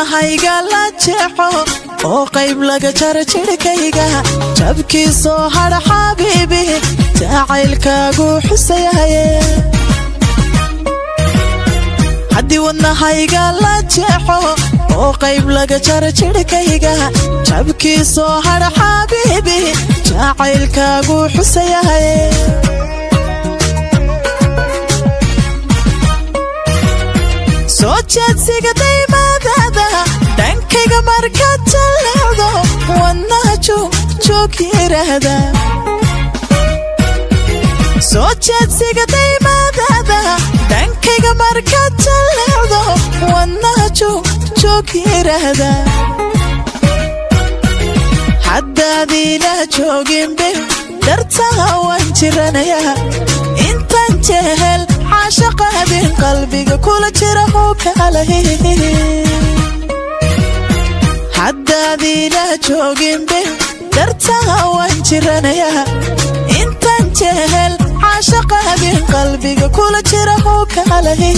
Wadnahayga la jeexo oo qayb laga jaro jidhkayga, jabkiisoo hadha, xabiibi, jacaylkaagu xusayahaye. Haddii wadnahayga la jeexo oo qayb laga jaro jidhkayga, jabkiisoo hadha, xabiibi, jacaylkaagu xusayahaye. Soo jeedsiga daymadada dhankayga markaad jalleecdo, wadnaha joogjoog yidhaahda. Soo jeedsiga daymadada dhankayga markaad jalleecdo, wadnaha joogjoog yidhaahda. Haddaad ila jooginbe, dartaha waan jiranayaa. Intaan jehel caashaqaadin, qalbiga kula jira hukalahi. Haddaad ila jooginbe, dartaha waan jiranayaa. Intaan jehel caashaqaadin, qalbiga kula jira hukalahi.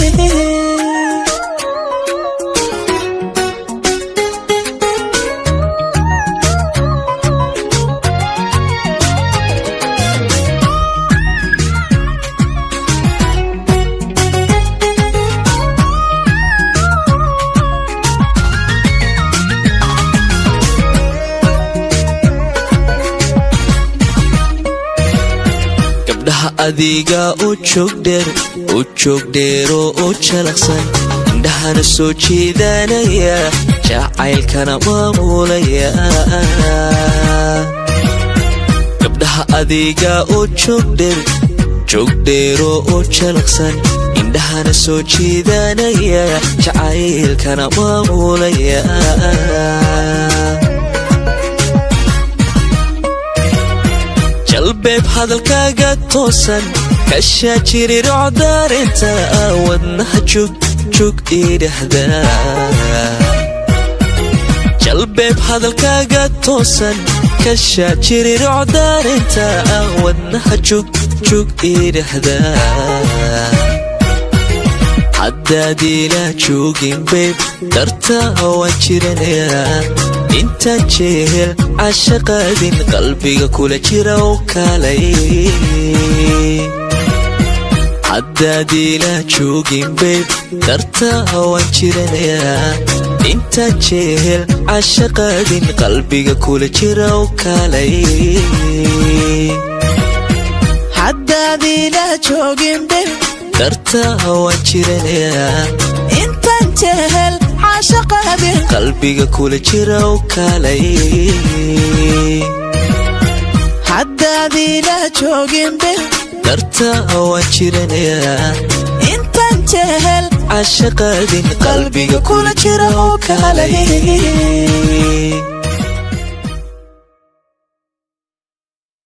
Gabdhaha adiga u joogdheer, u joogdheeroo u jalaqsan, indhahana soo jeedanaya, jacaylkana maamulaya. Gabdhaha adiga u joogdheer, joogdheeroo u jalaqsan, indhahana soo jeedanaya, jacaylkana maamulaya. Jalbeeb hadalkaaga toosan, kashaa jirirocdaarinta, wadnaha jugjug idhahda. Jalbeeb hadalkaaga toosan, kashaa jirirocdaarinta, wadnaha jugjug idhahda. Haddaad ila joogin, babe, dartaa waan jiranayaa. Intaan jehel cashaqaadin, qalbiga kula jira u kaalay. Haddaad ila joogin, babe, dartaa waan jiranayaa. Intaan jehel cashaqaadin, qalbiga kula jira u kaalay. Haddaad ila jooginbe, Dartaa waan jiranayaa. Intaan jehel caashaqaadin, qalbiga kula jira u kaalay. Haddaad ila jooginbe, Dartaa waan jiranayaa. Intaan jehel cashaqaadin, qalbiga kula jira u kaalay.